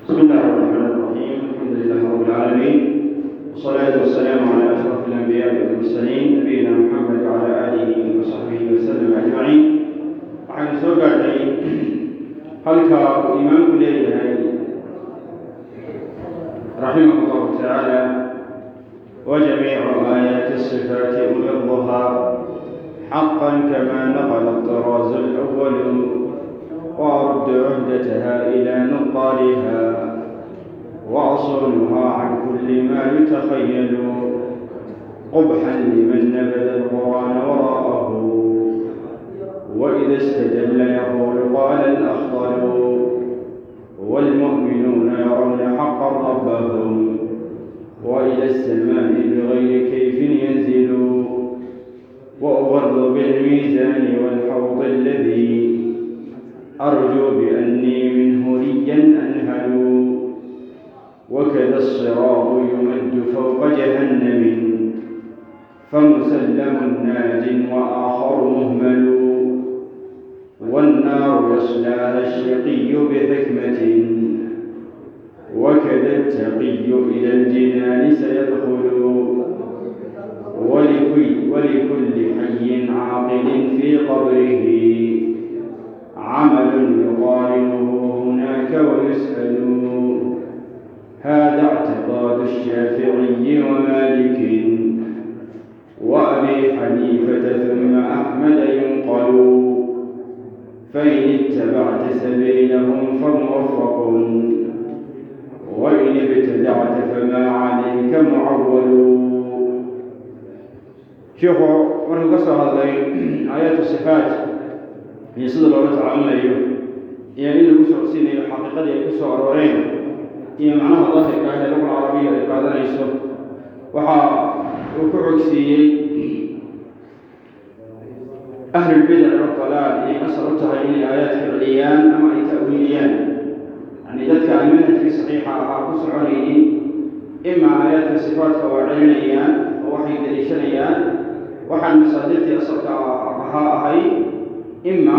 بسم الله الرحمن الرحيم، الحمد لله رب العالمين، والصلاة والسلام على أشرف الأنبياء والمرسلين، نبينا محمد وعلى آله وصحبه وسلم أجمعين. Waxaynu soo gaadhnay halka uu imaamku leeyahay raximah allahu tacaala: وجميع آيات الصفات أمرها حقا كما نقل الطراز الأول، وأرد عهدتها إلى نقالها، وأصونها عن كل ما يتخيل، قبحا لمن نبذ القرآن وراءه، وإذا استدل يقول قال الأخطل. والمؤمنون يرون حقا ربهم، وإلى السماء بغير كيف ينزل. وأغر بالميزان والحوض الذي أرجو بأني منه ريا أنهل. وكذا الصراط يمد فوق جهنم، فمسلم ناج وآخر مهمل. والنار يصلاها الشقي بحكمة، وكذا التقي إلى الجنان سيدخل. ولكل حي عاقل في قبره عمل يقارنه هناك ويسأل. هذا اعتقاد الشافعي ومالك وأبي حنيفة ثم أحمد ينقل، فإن اتبعت سبيلهم فموفق، وإن ابتدعت فما عليك معول. Sheikhu markuu ka soo hadlay aayaat sifaat iyo sida loola tacaamulayo iyo in lagu socodsiinayo xaqiiqadii ay ku soo arooreen iyo macnaha daahirka ah ee luqa carabiya ay qaadanayso, waxa uu ku xogsiiyey ahlulbidac waddalaal inay asal u tahay inay aayaadka celiyaan ama ay ta'wiiliyaan, yani dadka aan manhajkii saxiixa ahaa ku soconaynin ima aayaadka sifaatka waa celinayaan oo waxay daliishanayaan waxaan masaadirtii asalka ahaa ahay, ima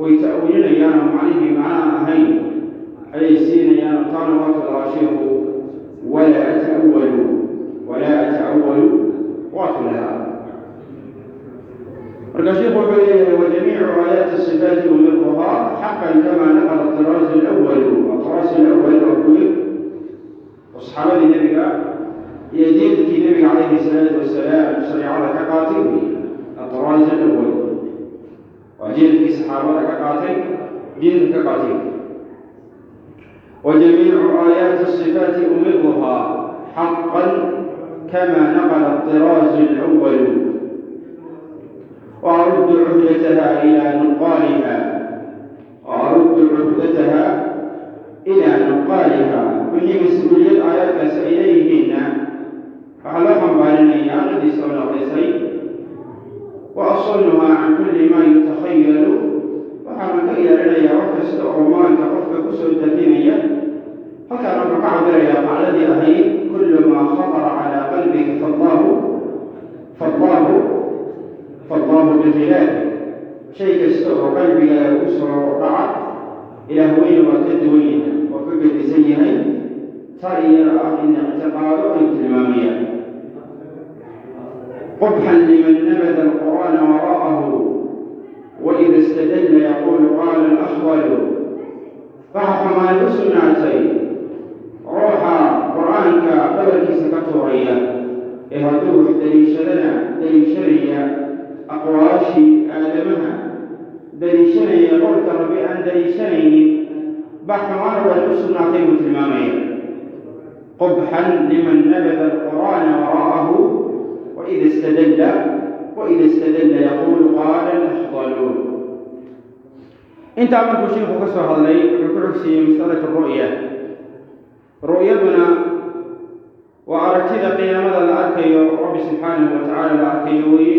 way ta'wiilinayaan oo macnihii macnaan ahayn ayay siinayaan. Taana waatu lahaa sheikhu: walaa ata'awalu, walaa ata'awalu, waatu lahaa. Marka sheikhu wuxuu leeyahay: وجميع آيات الصفات أمرها حقا كما نقل الطراز الأول. الطراز الأول waa kuwi asxaabadii nebiga iyo diinkii nebiga calayhi salaatu wasalaam shareecada ka qaatay wey. الطراز الأول waa jiilkii saxaabada ka qaatay, diinka ka qaatay. وجميع آيات الصفات أمرها حقا كما نقل الطراز الأول، وأرد عهدتها إلى نقالها، وأرد عهدتها إلى نقالها. Wixii mas-uuliyad aayaadkaasi ay leeyihiinna waxaa loo xambaarinayaa ciddii soo naqlisay. وأصونها عن كل ما يتخيل, waxaana ka ilaalinayaa wax kasta oo maanka qofka kusoo dafinaya. Halkaana wuxuu ka cabirayaa qacdadii ahayd: كل ما خطر على قلبك فالله بخلافه. Shay kasta oo qalbigaaga ku soo dhaca, Ilaah weyne waa ka duwan yahay, waa ka gedisan yahay. Taa iyada ah in ictiqaado ayuu tilmaamayaan. قبحا لمن نبذ القرآن وراءه، وإذا استدل يقول قال الأخول. Waxa xumaan u sugnaatay ruuxa Qur-aanka dhabarkiisa ka tuuraya ee hadduu wax daliishadana daliishanaya aqwaashii aadamaha, daliishanaya qowlka Rabbi aan daliishanaynin, baa xumaan oo dhan u sugnaatay buu tilmaamaya. قبحا لمن نبذ القرآن وراءه، وإذا استدل يقول قال الأخطل. Intaa markuu sheikhu ka soo hadlay, wuxuu ku xogsiiyey masalatu ru'ya. Ru'yaduna waa aragtida qiyaamada la arkayo Rabbi subxaanahu wa tacaala la arkayo weye,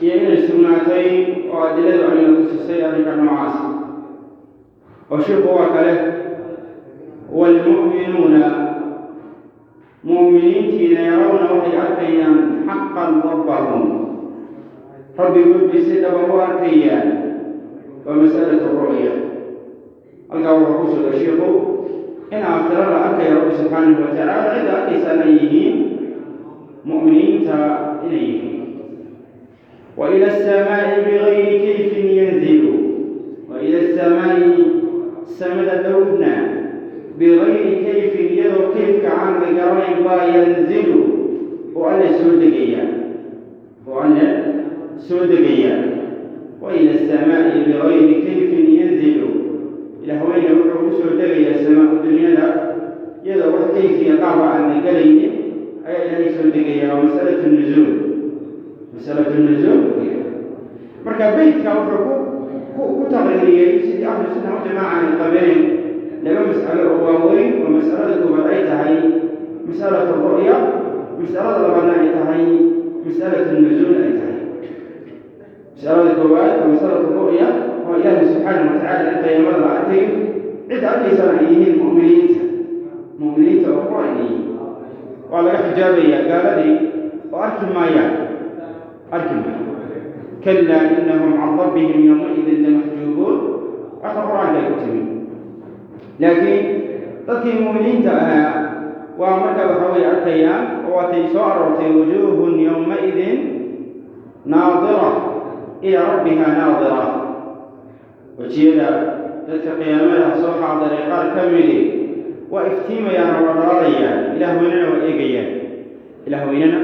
iyo inay sugnaatay oo adiladu ayna tusisay arrinka noocaas. Oo sheikhu waa kale: والمؤمنون, mu'miniintiina, يرون, waxay arkayaan, حقا ربهم, rabbigood bay si dhaba u arkayaan. Waa masalatu ru'ya. Halkaa wuxuu ku suga shiiku in aakhiro la arkayo Rabbi subxaanahu wa tacaala, cidda arkaysaan ay yihiin mu'miniinta inay yihiin. Wa ila asamaa'i bigayri kayfin yanzilu, wa ila asamaa'i, samada dhowna, bigayri kayfin, iyadoo kayfka aan la garanayn baa, yanzilu, oo Alle soo degaya, oo Alle soo degaya. Wa ila asamaa'i bigayri kayfin yanzilu, Ilaahweyne wuxuu u soo degayaa samaa dunyada iyadoo wax kayfiya qaaba aan la gelaynin ayaa Ilaahay soo degaya. Waa masalatu nuzuul, masalatu nuzuul. Marka beytka wuxuu ku taqriiriyey sidii Ahlu Sunna Waljamaaca ay qabeen laba mas'alo oo waaweyn, oo mas'alada koowaad ay tahay masalatu ru'ya, mas'alada labaadna ay tahay masalatu nuzuul ay tahay. Masalada koowaad waa masalatu ru'ya, oo Ilaahi subxaanahu watacaala in qiyaamada la arkayo, cidda arkaysana ay yihiin mu'miniinta, mu'miniinta oo qura ay yihiin. Waa laga xijaabayaa gaaladii oo arki maayaan, arki maayaan. Kalaa inahum can rabbihim yowmaidin lamaxjuubuun, waata Qur-aanka ay ku timi. Laakiin dadkii mu'miniinta ahaa waa marka waxa weye arkayaan, oo waatay soo aroortay wujuuhun yowmaidin naadira ilaa rabbiha naadira. Wejiyada dadka qiyaamadaha soo xaadiray qaar ka midi waa iftiimayaan oo waa dhalaalayaan, Ilaah weynana waa eegayaan, Ilaah weynana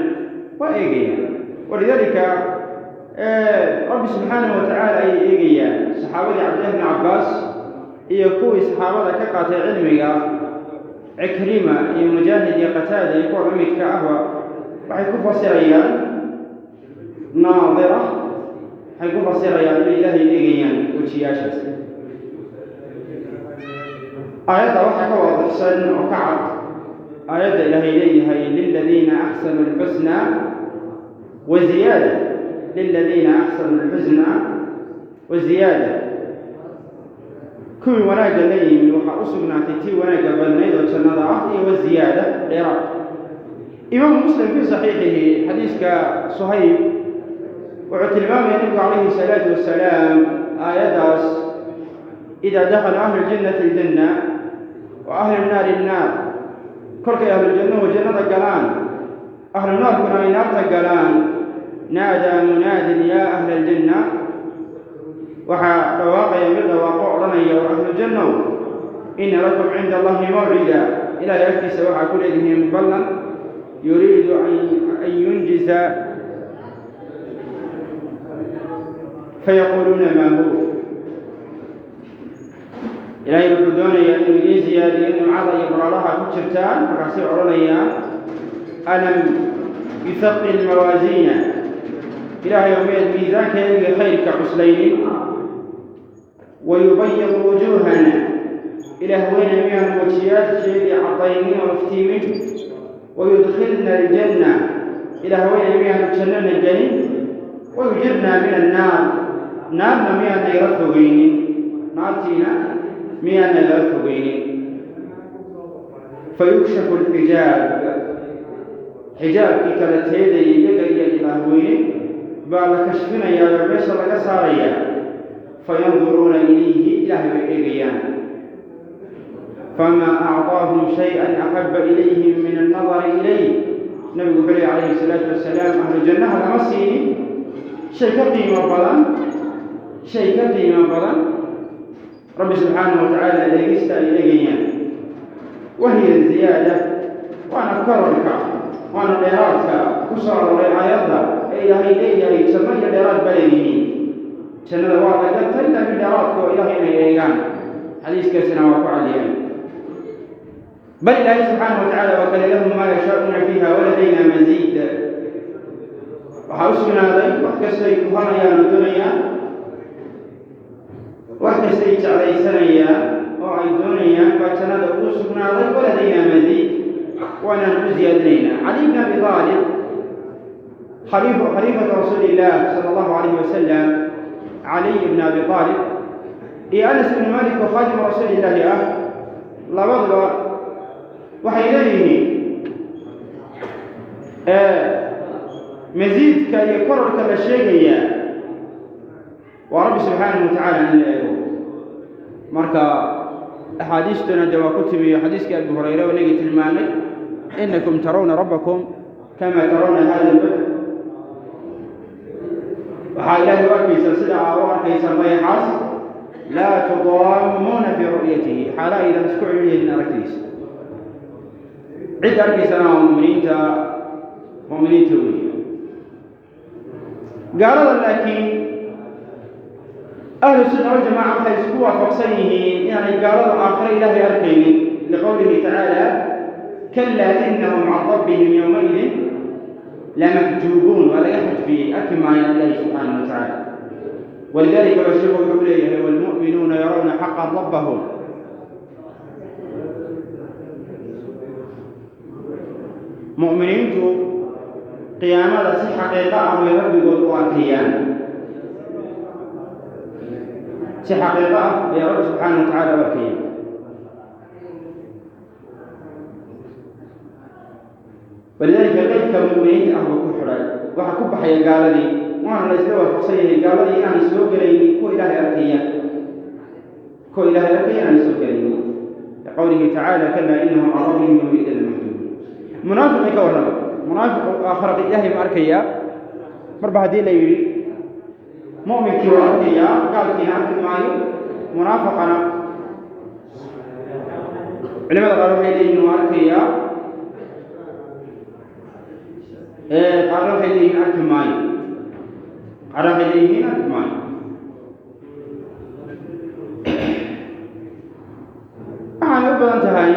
waa eegayaan. Walidaalika Rabbi subxaanahu watacaala ayay eegayaan. Saxaabadii Cabdillahi bni Cabbaas iyo kuwii saxaabada ka qaatay cilmiga, Cikrima iyo Mujaahid iyo Qataada iyo kuwa la midka ahba, waxay ku fasirayaan naadira, waxay ku fasirayaan inay Ilaahay eegayaan wejiyaashaas. Aayadda waxaa ka waadixsan oo ka cad aayadda Ilaahay leeyahay liladiina axsanu alxusna wa ziyaada, liladiina axsanu alxusna wa ziyaada. Kuwii wanaagga la yimi waxaa u sugnaatay tii wanaagga badnayd oo jannada ah iyo wa ziyaada, dheeraad. Imaamu Muslim fii saxiixihi xadiiska Suhayb wuxuu tilmaamaya Nebigu calayhi salaatu wasalaam aayaddaas: idaa dakhala ahlu ljannati aljanna wa ahlu nnaari annaar, kolkay ahlu jannuhu jannada galaan, ahlu naarkuna ay naarta galaan, naadaa munaadin yaa ahla aljanna, waxaa dhawaaqaya mid dhawaaqo odhanaya: war ahlu jannow, ina lakum cinda Allahi mawcida, Ilahay agtiisa waxaa ku leedihiin ballan, yuriidu an yunjiza, fayaquuluuna maa huwa? Ilaahay wuxuu doonayaa inuu idiin siyaadiyo nimcada iyo baraaraha ku jirtaan. Markaasay odhanayaan: alam yuthaqil mawaasiina? Ilaahay oo miyaad miisaankeediga khayrka cuslaynin? Wayubayid wujuuhana? Ilaah weyne miyaanu wejiyaasheedii caddaynin oo iftiimin? Wayudkhilna aljanna? Ilaah weyne miyaanu jannana gelin? Wayujirnaa min annaar? Naarna miyaan nagala fogeynin? Naartiina miyaan nagala fogeynin? Fayukshafu alxijaab, xijaabkii kala teedayay iyaga iyo Ilaah weyne baa la kashfinayaa oo meesha laga saarayaa. Fayanduruuna ilayhi, Ilaahay bay eegayaan. Famaa acطaahum shay-an axaba ilayhim min annadari ilayh. Nabigu wuxuu lehy calayhi salaatu wasalaam: ahlu jannaha lama siinin shay ka qiimo badan, shay ka qiimo badan Rabbi subxaanahu watacaala eegista ay eegayaan. Wahiya ziyaada, waana kororka, waana dheeraadka ku soo arooray aayadda ee Ilaahay leeyahay janno iyo dheeraad baa leeyihiin. Jannada waa la gartay, laakiin dheeraadka oo Ilahay inay eegaan, xadiiskaasina waa ku cadyahay. Bal Ilaahay subxaanahu watacaala waa kale: lahum maa yashaa'uuna fiiha waladayna masiid. Waxaa u sugnaaday wax kastay kuhanayaan oo doonayaan, wax kastay jeclaysanayaan oo ay doonayaan baa jannada ugu sugnaaday. Waladaynaa masiid, waanaan u ziyaadinaynaa. Cali bn Abi Aalib, khaliifatu Rasuuli illaah sala allahu alayhi wasalam, Caliy bn Abi Aalib iyo Anas ibn Malik oo khaadimu Rasuulillaahi ah, labaduba waxay leeyihiin masiidka iyo kororka la sheegayaa waa Rabbi subxaanahu watacaala in la eego. Marka Axaadiistuna de waa ku timiyo xadiiskii Abi Hurayra oo inagii tilmaanay, inakum tarawna rabbakum kama tarawna hada albadr. Waxaa Ilaahay u arkaysaa sida aa u arkaysaan dayaxaas, laa tudaammuuna fii ru'yatihi, xaala aydan isku celinayn aragtidiisa. Cidda arkaysana waa muminiinta, mu'miniinta weeye. Gaalada laakiin ahlu sunna waljamaca waxay isku waafaqsan yihiin inaanay gaalada aakhiro Ilaahay arkaynin, liqowlihi tacaala: kalaa inahum can rabbihim yowmaidin lamaxjuubuun. Waa laga xajbiyey, arki maayaan Ilaahi subxaanahu wa tacaala. Walidalika baa sheekhu wuxuu leeyahay: waalmu'minuuna yarawna xaqan rabbahum. Mu'miniintu qiyaamada si xaqiiqo ah bay rabbigood u arkayaan, si xaqiiqo ah ayay rabbi subxaana wa tacala u arkayaan. Walidaalika qaydka mu'miniinta ah buu ku xidhay, waxaa ku baxaya gaaladii, waana la isla waafaqsan yahay gaaladii inaanay soo gelaynin kuwa Ilaahay arkaya, kuwa Ilaahay arkaya inaanay soo gelaynin, liqowlihi tacaala: kalaa inahum can rabbihim yowmaidin lamaxjuubuun. Munaafiqii ka warrama, munaafiqu aakhirada Ilaahay ma arkayaa? Marba haddii la yidhi mu'minkii waa arkayaa, gaalkiina arki maayo, munaafaqana culimada qaar waxay leeyihin waa arkayaa, qaarna waxay leeyihiin arki maayo, qaarna waxay leeyihiin arki maayo. Waxaanay u badan tahay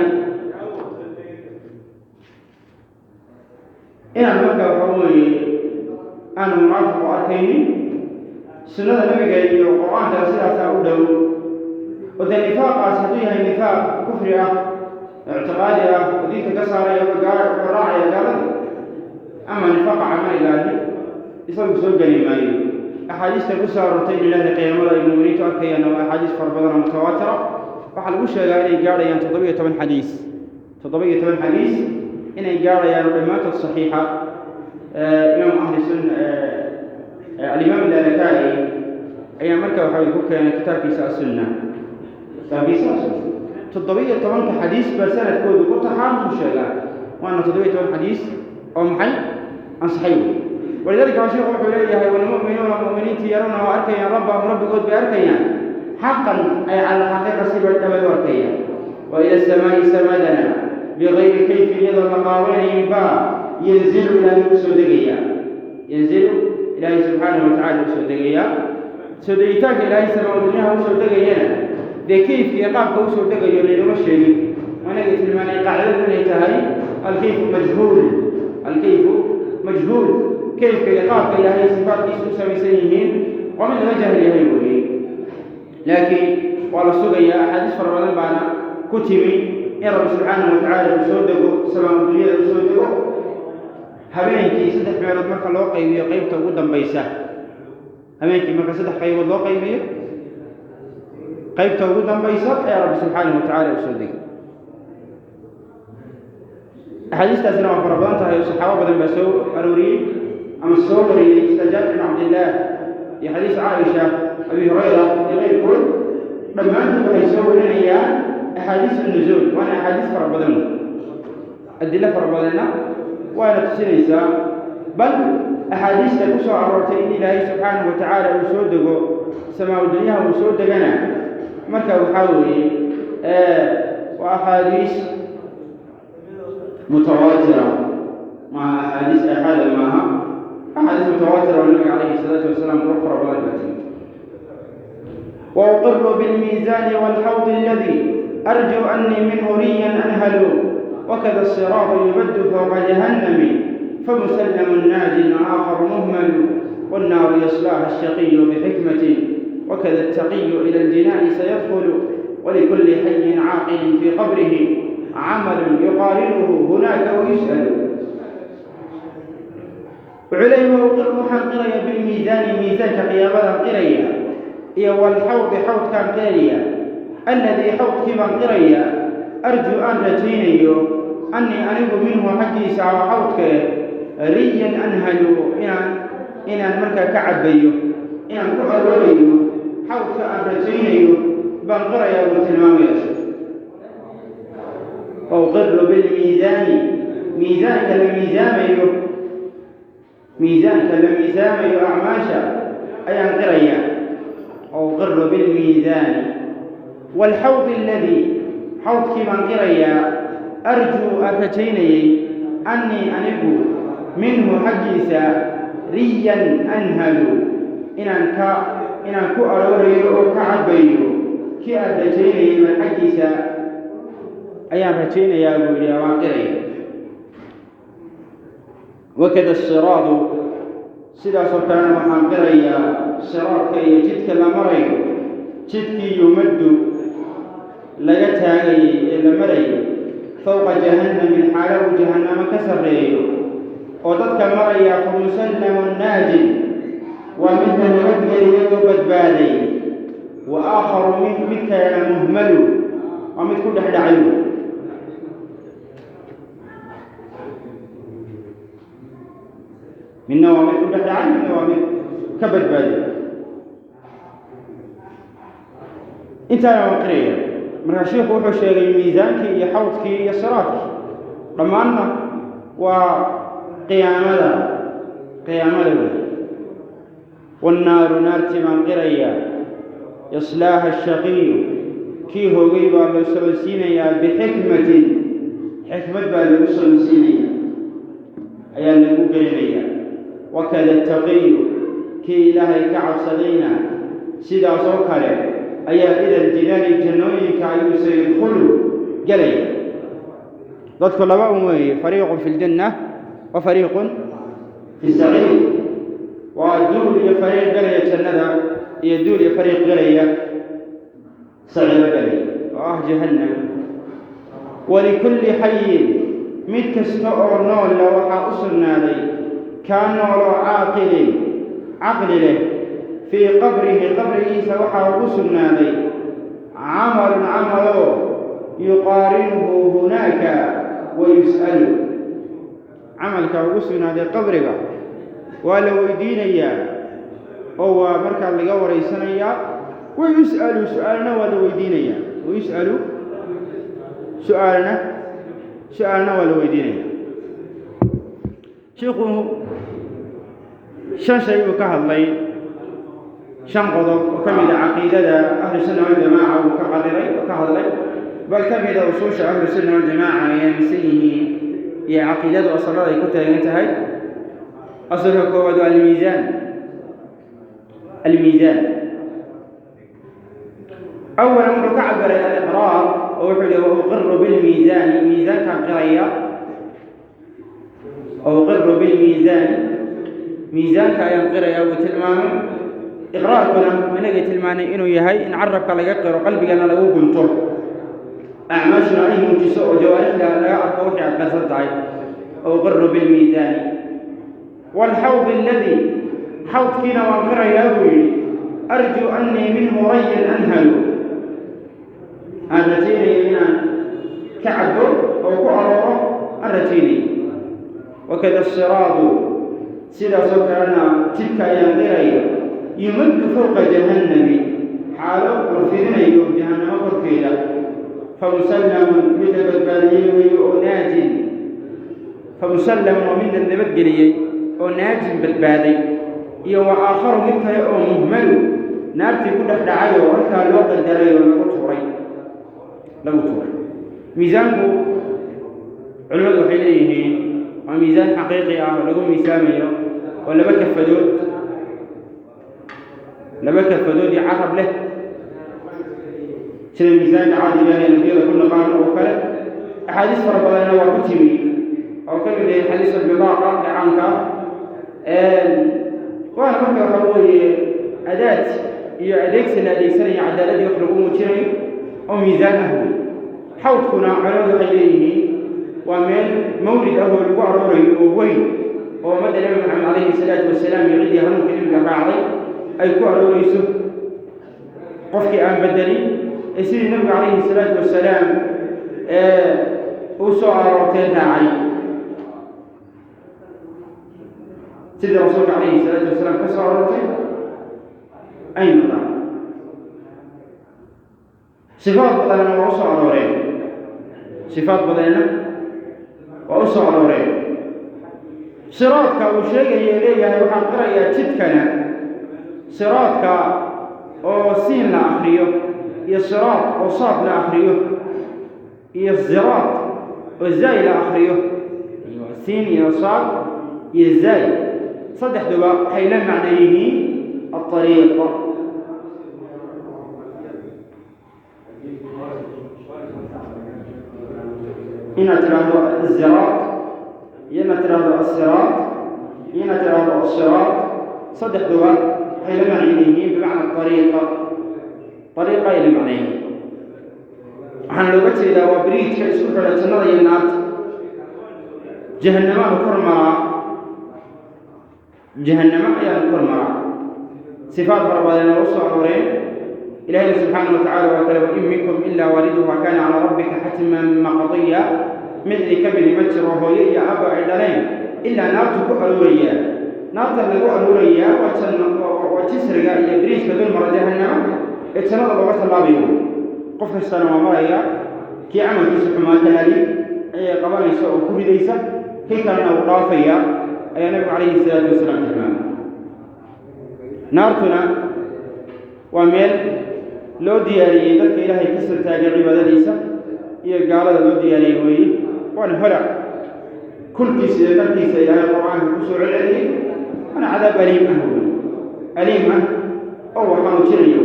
inaan marka waxa weeye aanu munaafiqu arkaynin. Sunnada Nabiga iyo Qur-aankana sidaasaa u dhow, oo dee nifaaqaas hadduu yahay nifaaq kufri ah, ictiqaadi ah oo diinta ka saaraya, wuxuu raacaya gaalada. Ama nifaaqa camaliga ahi isagu soo geli maayo. Axaadiista ku soo aroortay in Ilaahay qiyaamada ay mu'miniintu arkayaanna waa axaadiis fara badan oo mutawaatira. Waxaa lagu sheegaa inay gaadhayaan 17 xadiis, 17 xadiis inay gaadhayaan oo dhammaantood saxiixa. Imaam ahli sunna alimaam Lalaka'i ayaa marka waxa ku keenay kitaabkiisa asunna, kitaabkiisa asunna 17-ka xadiis baa sanadkoodu ku taxaamusu sheegaa, waana 17 xadiis oo maxay ansaxay wey. Walidalika waa sheekhu wuxuu leeyahay: walmu'minuuna, mu'miniintii, yarawna, waa arkayaan, rabbahum, rabbigood bay arkayaan, xaqan ay cala alxaqiiqa, siba dhabay u arkayaan. Wa ila asamaa'i samadana bigayri kayfin, iyadoo la qaabaynayin baa yanzilu, Ilaahay u soo degayaa, yanzilu, Ilaahay subxaanahu wa tacala u soo degayaa. Soo degitaanka Ilaahay samaa dunyaha u soo degayana dee kayfka iyo qaabka u soo degayo laynuma sheegin. Waanagay tilmaanay qaacidadu inay tahay alkayfu majhuul, alkayfu majhuul. Kayfka iyo qaabka Ilaahay sifaadkiisa u samaysan yihiin waa mid laga jahil yahay weeye, laakiin waa la sugayaa. Axaadiis fara badan baana ku timi in Rabbi subxaanahu wa tacaala uu soo dego samaa dunyada, uu soo dego habeenkii saddex meelood marka loo qaybiyo qaybta ugu dambaysa. Habeenkii marka saddex qaybood loo qaybiyo qaybta ugu dambaysa ayaa Rabbi subxaanahu wa tacaala uu soo degay. Axaadiistaasina waa fara badan tahay oo saxaabo badan baa soo arooriyey ama soo wariyey, sida Jaabir bin Cabdillaah iyo xadiis Caaisha, Abi Hurayra iyo keyrkood. Dhammaantood waxay soo warinayaan axaadiis nuzuul, waana axaadiis fara badan wey, adilo fara badanna waana tusinaysaa. Bal axaadiista ku soo aroortay in Ilaahay subxaanahu wa tacaala uu soo dego samaa dunyaha uu soo degana marka waxaa weeye waa axaadiis mutawaatira, maaha axaadiis axaada, maaha, axaadiis mutawaatira oo Nabiga calayhi salaatu wasalaam ugu fara badan baa timi. وأقر بالميزان والحوض الذي أرجو أني منه ريا أنهل، وكذا الصراط يمد فوق جهنم، فمسلم ناج وآخر مهمل، والنار يصلاها الشقي بحكمة، وكذا التقي إلى الجنان سيدخل، ولكل حي عاقل في قبره عمل يقارنه هناك ويسأل. وعليه وأقر، waxaan qiraya, bilmiisaani, miisaanka qiyaamadan qiraya, iyo walxawdi, xawdkaan qiraya, alladii, xawdkii baan qiraya, arjuu, aan rajaynayo, annii, anigu, minhu, xaggiisa oo xawdka eh, riyan anhalu, inaan markaa ka cabbayo, inaan ku aroorayo xawdka aan rajaynayo baan qirayaa, buu tilmaamayaa. Uqiru bilmiisaani, miisaanka la miisaamayo, miisaanka la miisaamayo acmaasha ayaan qirayaa. Uqiru bilmiisaani waalxawdi aladii, xawdkii baan qirayaa, arjuu aan rajaynayey, annii anigu minhu xaggiisa riyan anhalu, inaan ku aroorayo oo ka cabbayo kii aan rajaynayey baan xaggiisa ayaan rajaynayaa buu yidhi, waan qiraya. Wakada siraadu, sidaasoo kalena waxaan qirayaa siraadka iyo jidka la marayo, jidkii yumaddu laga taagayey ee la marayay, fowqa jahannamin, xaalo uu jahannamo ka sarreeyo oo dadka maraya, fa musallamun naajin, waa mid la nabadgeliyey oo badbaaday, wa aakharu mid kalena muhmalu, waa mid ku dhex dhacay. Midna waa mid ku dhex dhacay, midna waa mid ka badbaaday. Intaana waan qiraya. Marka sheikhu wuxuu sheegay miisaankii iyo xawdkii iyo siraadkii, dhammaanna waa qiyaamada, qiyaamada wey. Wannaaru, naartii baan qirayaa, yaslaaha ashaqiyu, kii hoogay baa loo socodsiinayaa, bixikmatin, xikmad baa lagu socodsiinayaa, ayaa lagu gelinayaa. Wakada taqiyu, kii Ilaahay ka cabsadayna sidaas oo kale ayaa ila aljinaani, jannooyinka ayuu sayadkhulu gelaya. Dadku laba un weeye, fariiqun fi ljanna wa fariiqun fi saciir. Waa duul iyo fariiq gelaya jannada iyo duul iyo fariiq gelaya saciiro gelaya oo ah jahannam. Walikulli xayin, mid kasta oo noolla waxaa u sugnaaday, kaa nooloo caaqilin, caqli leh, fii qabrihi, qabrigiisa waxaa ugu sugnaaday, camalun, camaloo yuqaarinuhu hunaaka wa yus'alu. Camalka ugu sugnaaday qabriga waa la weydiinayaa oo waa markaa laga waraysanayaa. Wa yus'alu, su-aalna waa la weydiinayaa. Wa yus'alu, su-aalna, su-aalna waa la weydiinaya. Shiikhu shan shay buu ka hadlay, shan qodob oo ka mid a caqiidada Ahlusunna Waljamaaca uu ka qariray oo ka hadlay, bal ka mida usuusha Ahlusunna Waljamaaca ay aaminsan yihiin iyo caqiidadu asalada ay ku taagan tahay. Asalka koowaad waa almiisaan. Almiisaan awalan wuxuu ka cabiray aliqraar oo wuxuu yihi: wa uqiru bilmiisaani, miisaankaan qiraya. Wa uqiru bilmiisaani, miisaanka ayaan qirayaa buu tilmaamay. Iqraarkuna inagay tilmaanay inuu yahay in carabka laga qiro, qalbigana lagu gunto, acmaashuna ay muujiso oo jawaarixda laga arko wixii aad qirsan tahay. Uqiru bilmiisaani waalxawdi aladii, xawdkiina waan qirayaa buu yidhi, arjuu annii minhu rayan anhalu, aan rajaynayo inaan ka cabbo oo ku arooro aan rajaynayo. Wakada asiraadu, sidaasoo kalena jidka ayaan qiraya, yumaddu fowqa jahannami, xaalo la fidinayo jahannamo korkeeda, fa musallamun, mid la badbaadiyey weeye oo naajin. Fa musallamun, oo mid la nabadgeliyey oo naajin, badbaaday, iyo wa aakharu, mid kale oo muhmalu, naartii ku dhex dhacay oo halkaa loo qadaray oo lagu tuuray, lagu tuuray. Miisaanku culimmadu waxay leeyihiin waa miisaan xaqiiqi ah oo lagu miisaamayo oo laba kafadood, laba kafadood iyo carab leh, sida miisaanka caadiga ah ee nabiyada ku naqaano oo kale. Axaadiis fara badanna waa ku timi oo ka mid yahay xadiis albidaaqa ee caamka ah. Waana marka waxa weeye adaad iyo adeegsi la adeegsanayo cadaaladii wax lagu muujinayo oo miisaan ah wey. Xawdkuna culamadu waxay leeyihiin waa meel mawlid ah oo lagu aroorayo oo weyn oo ummadda Nebi Maxamed calayhi salaatu wasalaam iyo ciddii hanuunka nebiga raacday ay ku arooreyso, qofkii aan bedelin ee sidii nebiga calayhi salaatu wasalaam ee uu soo aroortay raacay, sidii rasuulka calayhi salaatu wasalaam ka soo aroortay aynu raacay. Sifaad badanna waa u soo arooreen. Sifaad badanna waa u soo arooreen. Siraadka uu sheegaya leeyahay waxaan qirayaa jidkana, siraadka oo siin la akriyo iyo siraad oo saad la akriyo iyo ziraad oo zaay la akriyo, siin iyo saad iyo zaay saddexduba waxay la macno yihiin aariiq. Inaad tidhaahdo aziraad iyo inaad tidhaahdo asiraad iyo inaad tidhaahdo asiraad, saddexduba waxay la macno yihiin bimacna ariiqa, ariiqa ay la macno yihiin. Waxaana looga jeedaa waa biriijka isku xidha jannada iyo naarta. Jahannamaanu kor maraa, jahannamo ayaanu kor maraa. Sifaad fara badanna waa u soo arooreen. Ilahayna subxaana wa tacala waa kale wain minkum ilaa waariduha kaana calaa rabbika xatman maqdiya. Mid idinka midi ma jiro hooyo iyo abba ay dhaleen ilaa naartu ku aroораyaa. Naarta lagu aroораyaa waa janno, waa jisriga iyo biriijka dul mara jahannamo ee jannada looga tallaabayo. Qof kastana waa maraya, kii camalkiisa xumaa kalaali ayay qabanaysa oo ku ridaysa, kii kalena uu dhaafaya ayaa nabigu calayhi salaatu wasalaam tilmaamay. Naartuna waa meel loo diyaariyey dadka Ilaahay ka soo taagay cibaadadiisa iyo gaalada loo diyaariyey weeye, waana holac kulkiisa iyo karkiisa Ilaahay Qur'aanka ku soo celceliyey, waana cadaab aliim ah weeye, aliim ah oo wax xanuujinayo.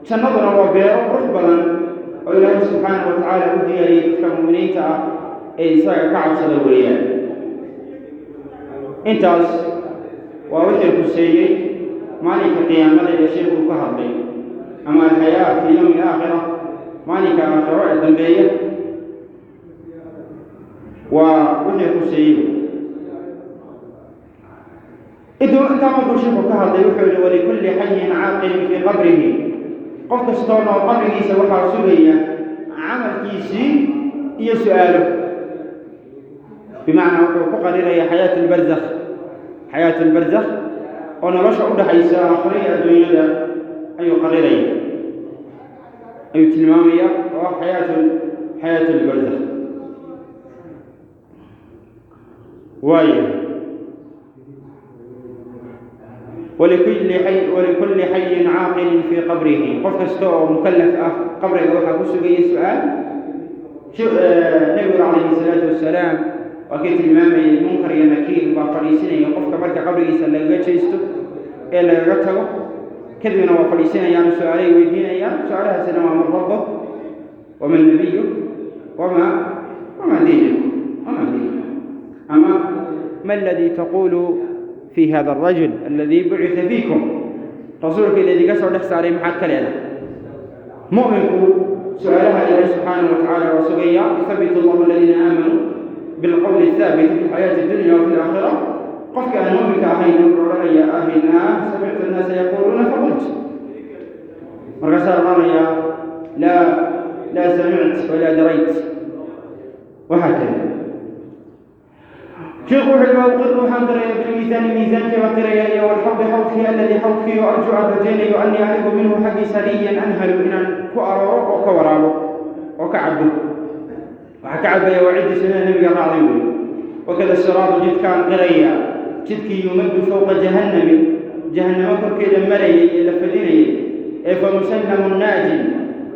Jannaduna waa beero qurux badan oo Ilaahay subxaana wa tacaala u diyaariyey dadka mu'miniinta ah ee isaga ka cabsada weeyaan. Intaas waa wixii khuseeyey maalinka qiyaamada ee sheikhu uu ka hadlay, ama alxayaa fii yowmi alaakhira, maalinka aakhiro ee dambeeya waa wixii khuseeyey. Intaa markuu sheikhu ka hadlay wuxuu yihi walikulli xayin caaqilin fii qabrihi, qof kastoo nool qabrigiisa waxaa sugaya camalkiisii iyo su'aalo. Bimacnaa wuxuu ku qariraya xayaat albarzakh, xayaat albarzakh oo nolosha u dhaxaysa aakhiro iyo adduunyada ayuu qariraya, ayuu tilmaamaya oo ah xayaat albarzakh. Waayo walikulli xayin caaqilin fii qabrihi, qof kasta oo mukallaf ah qabriga waxaa ku sugaya su-aal. Nabiguna calayhi salaatu wasalaam waa kii tilmaamayay munkar iyo nakiir baa fadhiisinaya qofka marka qabrigiisa lagaga jeesto ee lagaga tago, kadibna waa fadhiisinayaan, su-aalay weydiinayaan. Su-aalahaasina waa man rabbuk waman nabiyuk wama diinuk wama diinuk, ama ma aladii taqulu fi hada alrajul aladii bucita fiikum, rasuulka idinka soo dhex saaray maxaad ka leedahay? Mu'minku su-aalaha Ilaahay subxaanahu wa tacaala waa sugaya. Yuthabitu allahu aladiina aamanuu bilqowli athaabiti fi lxayaati addunya wa fi alaakhira. Qofka aan mu'minka ahayn wuxuu odhanaya ahinaa samictu annaasa yaquuluuna faqult, markaasaa odhanaya laa samict walaa darayt wahaakada. Sheikhu wuxuu yihi wauqiru waxaan qiraya bilmiisaani, miisaankii baan qiraya, iyo walxawdi xawdkii, alladii xawdkii oo arju aan rajaynayo annii anigu minhu xaggiisa riyan anhalu inaan ku arooro oo ka waraabo oo ka cabo. Waxaa ka cabaya waa ciddii sunnada nebiga raacday weeye. Wakada siraadu jidkaan qiraya, jidkii yumaddu fowqa jahannami, jahannamo korkeeda marayay ee la fadinayay, ee fa musallamu naajin,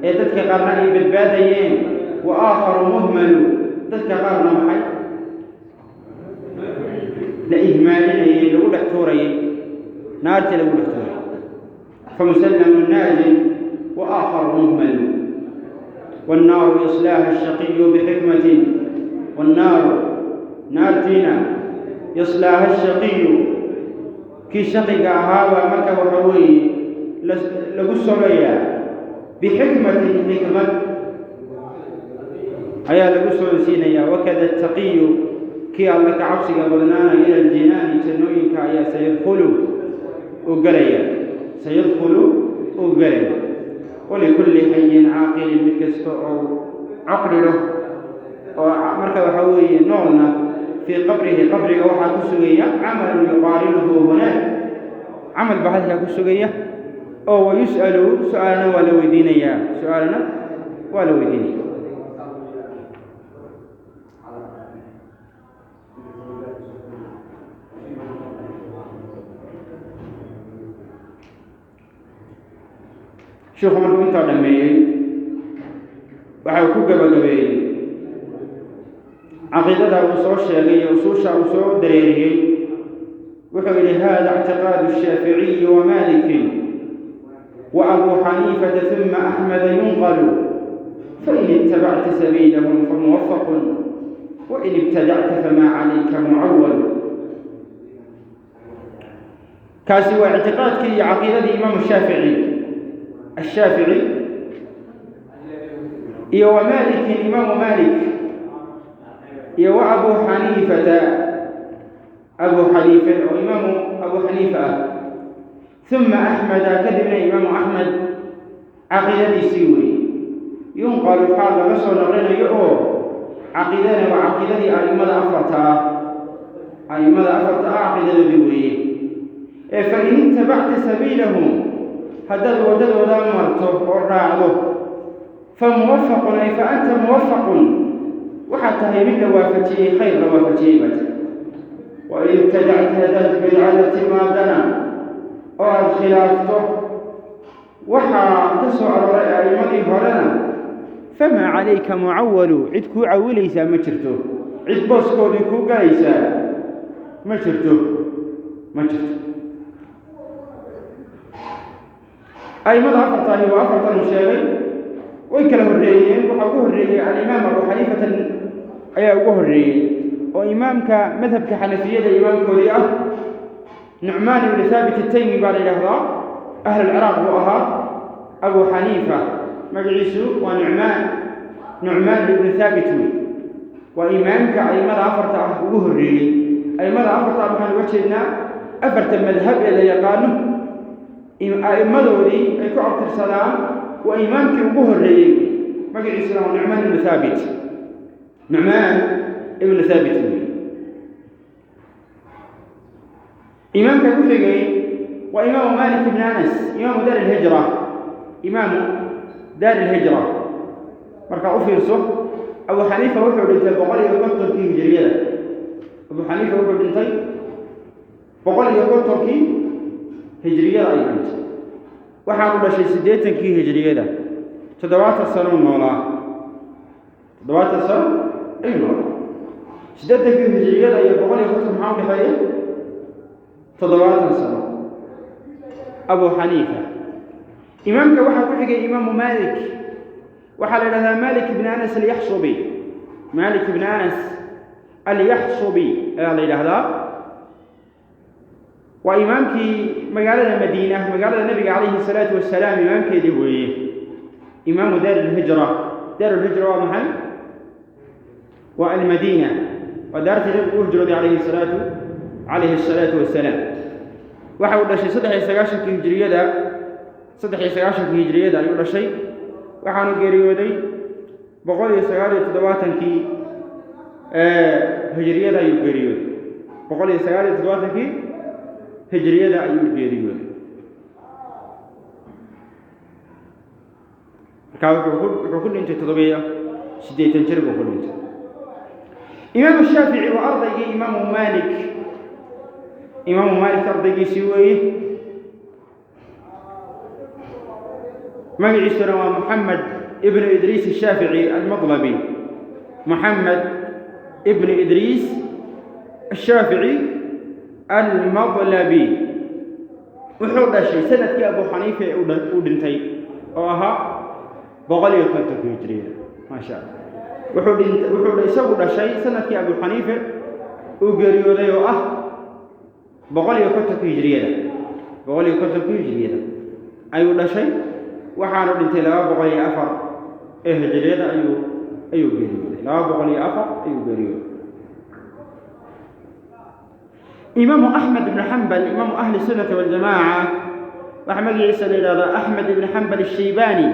ee dadka qaarna ay badbaadayeen, wa aakharu muhmalu, dadka qaarna maxay la ihmaalinayay, lagu dhex tuurayay naartii lagu dhex tuurayay. Famusallamu naajin wa aakharu muhmalu. Wannaaru yaslaaha ashaqiyu bixikmatin, wannaaru naartiina yaslaaha ashaqiyu, kii shaqiga ahaabaa marka waxa weeye lagu sogayaa bixikmatin, xikmad ayaa lagu soonsiinayaa. Wakada attaqiyu, kii alla ka cabsiga badnaana, ila aljinaani, jannooyinka ayaa sayadkhulu u gelaya, sayadkhulu u gelaya. Walikulli xayin caaqilin, mid kasta oo caqli leh oo marka waxa weeye noolna, fii qabrihi, qabriga waxaa ku sugaya camalun yuqaarinuhu hunaak, camal baa halkaa ku sugaya oo wayus'alu, su-aalna waa la weydiinayaa, su-aalna waa la weydiinaya. Sheekhu markuu intaa dhameeyey waxa uu ku gabagabeeyey caqiidada uu soo sheegay iyo usuusha uu soo dareeriyey. Wuxuu yidhi: hada ictiqaadu الshaaficiyi wa malikin wa abu xaniifata ثuma axmeda yunqalu, fain ittabacta sabiilahum famuwafaqun, wain ibtadacta famaa calayka mucawal. Kaasi waa ictiqaadkii iyo caqiidadii imaamu ashaafici iyo wa malikin, imaamu malik, iyo wa abu xaniifata, abu xaniife oo imaamu abu xaniifa ah, ثuma axmeda, kadibna imaamu axmed caqiidadiisii weeye. Yunqalu, xaal laga soo naqlinayo oo caqiidana waa caqiidadii a'immada afarta ah, a'immada afarta ah caqiidadoodii weeye. Ee fain ittabacta sabiilahum, haddaad waddadooda marto oo raacdo, fa muwafaqun, ay fa anta muwafaqun, waxaad tahay mid la waafajiyey, khayr la waafajiyey baa tahay. Wain ibtadacta, haddaad bidca la timaadana oo aada khilaafto waxaa ka soo arooray a'immadii horena, famaa calayka mucawalu, cid kuu cawilaysaa ma jirto, cid booskoodii kuu galaysaa ma jirto, ma jirto. A'immada afartaahi waa afartan uu sheegay, way kala horreeyeen. Waxaa ugu horreeyey alimaam abu xaniifata ayaa ugu horreeyey, oo imaamka madhabka xanafiyada imaamkoodii ah. Nucmaan ibni Haabit ataymi baa la yidhaahdaa, ahlulciraaq buu ahaa. Abu Xaniifa magaciisu waa Nucmaan ibnu Haabit wey. Waa imaamka a'immada afarta ah ugu horreeyey. A'immada afarta ah waxaan uga jeednaa afarta madhab ee la yaqaano a'immadoodii ay ku abtirsadaan. Waa imaamkii ugu horreeyey wey, magaciisuna waa Nucmaan ibnu Haabit, Nucmaan ibnu Haabit wey. Imaamka ku xigay waa imaamu Malik ibn Anas, imaamu daar ilhijra, imaamu daar ilhijra. Markaa u fiirso, Abu Xaniifa wuxuu dhintay 150-kii hijriyada. Abu Xaniifa wuxuu dhintay 150-kii hijriyada ayuu dhintay. Waxaanu dhashay 80-kii hijriyada, 70 sano noolaa, 70 sano ayuu noolaa. 80-kii hijriyada iyo 150 maxaa udhexeeya? 70 sano. Abu Xaniifa. Imaamka waxaa ku xigay imaamu Malik. Waxaa la yidhahdaa Malik ibn Anas alyaxsubi, Malik ibn Anas alyaxsubi ayaa la yidhaahdaa. Waa imaamkii magaalada Madiina, magaalada Nebiga calayhi salaatu wasalaam, imaamkeedii weeye, imaamu daar ilhijra. Daar ilhijra waa maxay? Waa almadiina, waa daartii Nebigu u hijrooday calayhi asalaatu wasalaam. Waxa uu dhashay 93-kii hijriyada, 93-kii hijriyada ayuu dhashay. Waxaanu geeriyooday 179-kii hijriyada ayuu geeriyooday, 179-kii hijriyada ayuu geeriyooday. Markaa wuxuu ku dhintay 87 jir buu ku dhintay. Imaamu Shaafici waa ardaygii imaamu Maalik, imaamu Maalik ardaygiisii weeye. Magaciisuna waa Moxamed ibnu Idriis ashaafici almadlabi, Moxamed ibnu Idriis ashaafici almadlabi. Wuxuu dhashay sanadkii Abu Xaniifa ee uu dhintay oo ahaa 150-kii hijriyada. Maasha Allah. Wuxuu isagu dhashay sanadkii Abu Xaniife uu geeriyooday oo ah 150-kii hijriyada, 150-kii hijriyada ayuu dhashay. Waxaanu dhintay 204 ee hijriyada ayuu geeriyooday, 204 ayuu geeriyooday. Imaamu Axmed ibnu Xambal, imaamu ahli sunnati waljamaaca, waxaa magaciisa la yidhahdaa Axmed ibn Xambal ashaybani,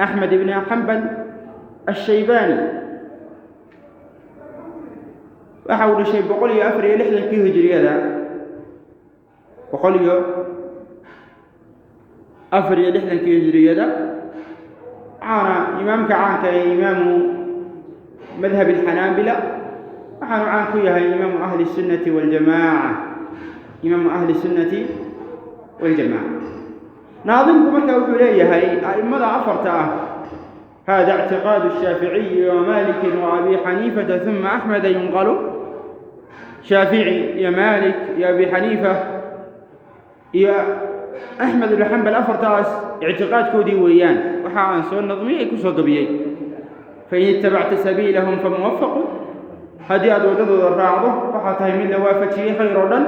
Axmed ibn Xambal ashaybani. Waxa uu dhashay 164-kii hijriyada, 164-kii hijriyada. Waxaana imaamka caanka ee imaamu madhab alxanaabila. Waxaanu caan ku yahay imaamu ahli sunnati waljamaaca, imaamu ahli sunnati waljamaaca. Naadimku markaa wuxuu leeyahay a'immada afarta ah: hada ictiqaadu الshaaficiyi wa malikin wa abi Xaniifata uma Axmeda yunqalu. Shaafici iyo Maalik iyo Abi Xaniifa iyo Axmed ibnu Xambal, afartaas ictiqaadkoodii weeyaan waxa aan soo nadmiyey, ku soo gabiyey. Fain itabacta sabiilahum famuwafaqun, haddii aad waddadooda raacdo waxaa tahay mid la waafajiyey khayr oo dhan.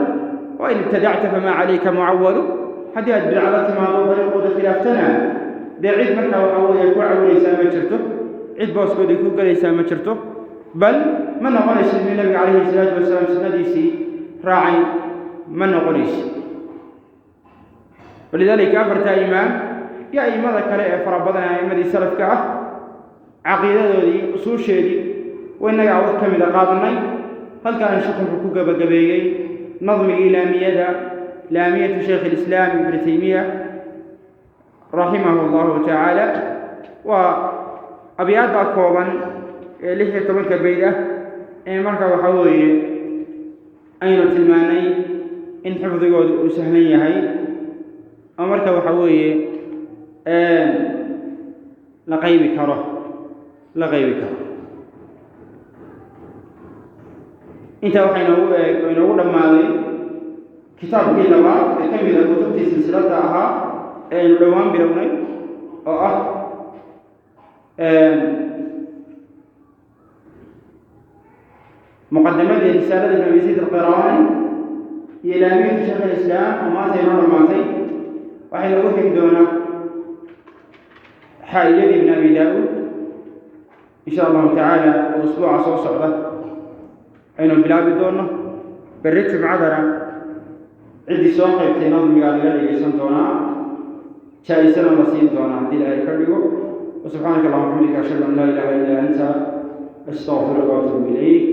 Wain ibtadacta famaa calayka mucawalu, haddii aad bidca la timaado, dariiqooda khilaaftana, dee cid markaa waxaa weeye ku cawinaysaa ma jirto, cid booskoodii ku gelaysaa ma jirto, bal ma noqonaysid mid Nabiga calayhi salaatu wasalaam sunnadiisii raacay, ma noqonaysid. Walidaalika afarta imaam iyo a'immada kale ee fara badan ee a'immadii salafka ah caqiidadoodii usuusheedii waynagaa wax ka mida qaadanay. Halkaan sheekhu wuxuu ku gabagabeeyey nadmigii laamiyada, laamiyatu Sheikh Alislaam Ibnu Taymiya raximahu Allahu tacaala. Waa abyaadda kooban ee 16-ka bayd ah ee marka waxaa weeye aynu tilmaanay in xifdigoodu uu sahlan yahay oo marka waxaa weeye la qaybi karo, la qaybi karo. Intaa waxaa inoogu eeg oo inoogu dhammaaday kitaabkii labaad ee ka mida kutubtii silsiladda ahaa ee aynu dhowaan bilownay, oo ah muqadamadii risaalada Ibn Abi Zayd Alqiraani iyo laamiyatu Sheekh Alislaam oo maanta inoo dhammaatay. Waxay noogu xigi doonaa xaa'iyadii Ibn Abi Daa'uud in sha Allahu tacaala, oo usbuuca soo socda aynu bilaabi doonno. Berri jumcadana ciddii soo qaybtay nadmigaa laga dhegaysan doonaa, jaa-isana la siin doonaa haddii Ilaahay ka dhigo. Wasubxaanaka Allahuma bxamdika, ashhadu an laa ilaha illa anta, astaqfiruka waatuubu ilayk.